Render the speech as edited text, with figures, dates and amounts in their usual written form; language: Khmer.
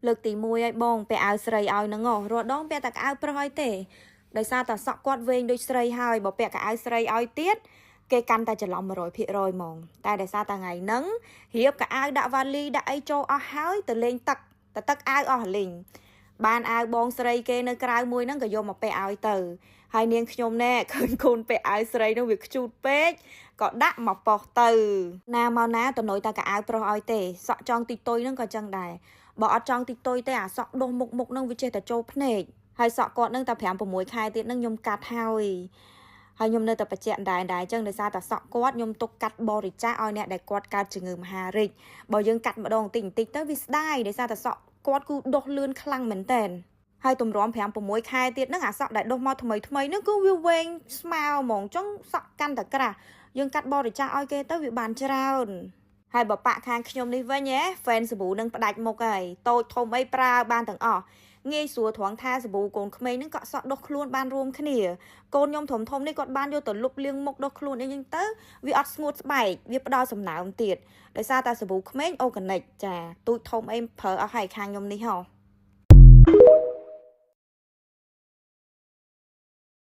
លើកទី1ឲ្យបងពាក់អាវស្រីឲ្យហ្នឹងហ៎រាល់ដងពាក់តែកៅអៅប្រុសឲ្យទេដោយសារតែសក់គាត់វែងដូចស្រីហើយបើពាក់កៅអៅស្រីឲ្យទៀតគេកាន់តែច្រឡំ100%ហ្មងតែដោយសារតែថ្ងៃហ្នឹងរៀបកៅអៅដាក់វ៉ាលីដាក់អីចូលអស់ហើយទៅលេងទឹកតែទឹកអាវអស់លីងបានអាវបងស្រីគេនៅក្រៅមួយហ្នឹងក៏យកមកពាក់ឲ្យទៅហើយនាងខ្ញុំណែឃើញកូនពាក់អាវស្រីហ្នឹងវាខ្ជូតពេកក៏ដាក់មកប៉ោះទៅណាមកណាតនុយតែកៅអៅប្រុសឲ្យទេសក់ចង់ទីតុយហ្នឹងក៏ចឹងដែរបើអត់ចង់ទីតុយទេអាសក់ដុះមុខមុខហ្នឹងវាចេះតែចូលភ្នែកហើយសក់គាត់ហ្នឹងតែ5 6ខែទៀតហ្នឹងខ្ញុំកាត់ហើយហើយខ្ញុំនៅតែបញ្ជាក់ដែរដែរអញ្ចឹងដោយសារតែសក់គាត់ខ្ញុំទុកកាត់បរិច្ចាគឲ្យអ្នកដែលគាត់កើតជំងឺមហារីកបើយើងកាត់ម្ដងបន្តិចបន្តិចទៅវាស្ដាយដោយសារតែសក់គាត់គឺដុះលឿនខ្លាំងមែនតើហើយទម្រាំ5 6ខែទៀតហ្នឹងអាសក់ដែលដុះមកថ្មីថ្មីហ្នឹងគឺវាវែងស្មើហ្មងអញ្ចឹងសក់កាន់តែក្រាស់យើងកាត់បរិច្ចាគឲ្យគេទៅវាបានច្រើនហើយបើប៉ាក់ខាងខ្ញុំនេះវិញហ៎ fan សាប៊ូនឹងផ្ដាច់មុខហើយតូចធំអីប្រើបានទាំងអស់ងាយស្រួលត្រង់ថាសាប៊ូកូនក្មេងហ្នឹងក៏សក់ដុសខ្លួនបានរួមគ្នាកូនខ្ញុំធំធំនេះគាត់បានយកទៅលុបលាងមុខដុសខ្លួនអីចឹងទៅវាអត់ស្ងួតស្បែកវាផ្ដល់សំណើមទៀតដោយសារតែសាប៊ូក្មេង organic ចាទូចធំអីប្រើអស់ហើយខាងខ្ញុំនេះហ៎។